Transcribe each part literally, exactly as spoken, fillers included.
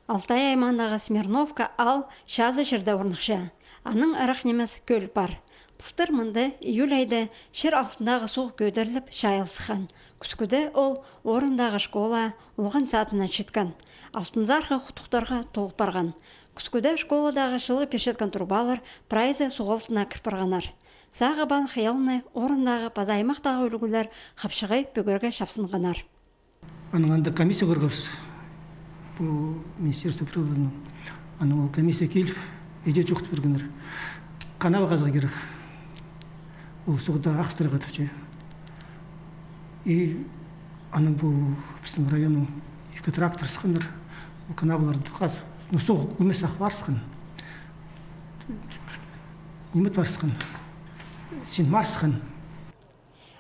Алтай аймағындағы Смирновка аал чазы чирде орныхча. Аның ырах нимес кӧл пар. Пылтыр мында июль айда чир алтындағы суғ кӧдіріліп чайыл сыххан. Кӱскӱде ол орындағы школа, олған садына читкен. Алтынзархы хутухтарға толып парған. Кӱскӱде школадағы чылғы пирчеткен турбалар прайзы суғ алтына кір парғаннар. Сағаа паан хыялны орындағы паза аймахтағы ӱлгӱлер хапчағай пӧгерге чапсынғаннар. Анаң анда комиссия корғабыс. Пу министерство природынаң. Анаң ол комиссия киліп, идея чоохтап пиргеннер. Канава хазарға кирек. Ол суғда ағастарға тіпче. И анаң пу пістің районның ікі трактор сыхханнар. Ол канаваларды хазып, ну, суғ ӱмес ағып парысхан. Ниме парысхан? Син парысхан.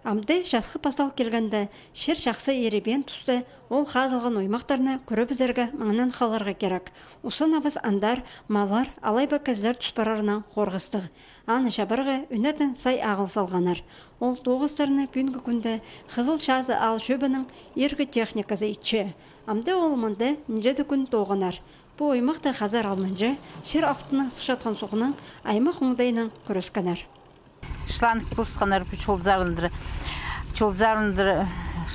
Амды часхы пастал килгенде, чир чахсы иребеен туста ол хазылған оймахтарны кӱребізерге, маңнан халарға кирек. Устан абас андар маллар, алай ба кізілер тус парарынаң хорғыстығ. Аны чабарға ӱнетін сай ағыл салғаннар. Ол тоғыстарны пӱӱнгі кӱнде Хызыл Чазы аал чӧбінің иргі техниказы итче. Амды ол мында нинҷе-де кӱн тоғынар. Пу оймахты хазар алнынҷа чир алтынаң сыхчатхан суғнаң аймах оңдайынаң кӱрескеннер. Шланг пусханнар пу чолзарындыр. Чолзарындыр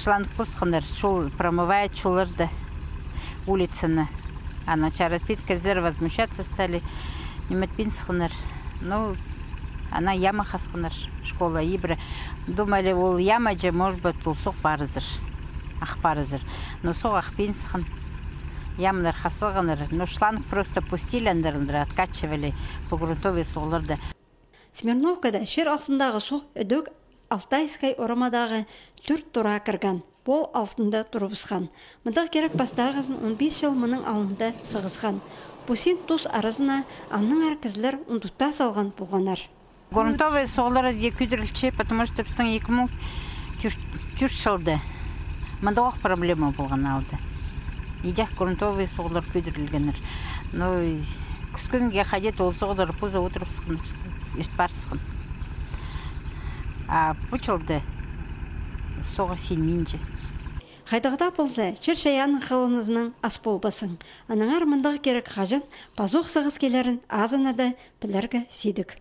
шланг пусханнар, чол промывает чолларды, улицаны. Аны чаратпин, кізілер возмущаться стали. Ниметпин сыхханнар. Ну, ана яма хасханнар школа ибіре. Думали, ол яма же, может быть, ол суғ парызыр. Ах парызыр. Но суғ ахпин сыххан. Ямалар хасылғаннар. Но шланг просто пустили, андарлар откачивали по грунтовой суғларды. Смирновкада чир алтындағы суғ ідӧк Алтайскай орамадағы тӧрт тураа кірген. Пол алтында турыбысхан. Мындағ кирек пастағызын он пис чыл мының алнында сығысхан. Пу син тус аразына аннаңар кізілер ундутта салған полғаннар. Грунтовый суғлар дее кӧдірілче, потому что пістің ікі муң тӧрт, тӧрт чылда мындағ ох проблема полған алды. Идӧк грунтовый суғлар кӧдірілгеннер. Но кӱскӱнге хайди ол суғлар пу за утро пысханнар, ирт парысхан. А пу чылда суғ синминче. Хайдағ даа полза, чир-чайаанның хылынызынаң ас полбассың. Аннаңар мындағ кирек хаҷан пазох сығыс килерін азына даа пілерге сидік.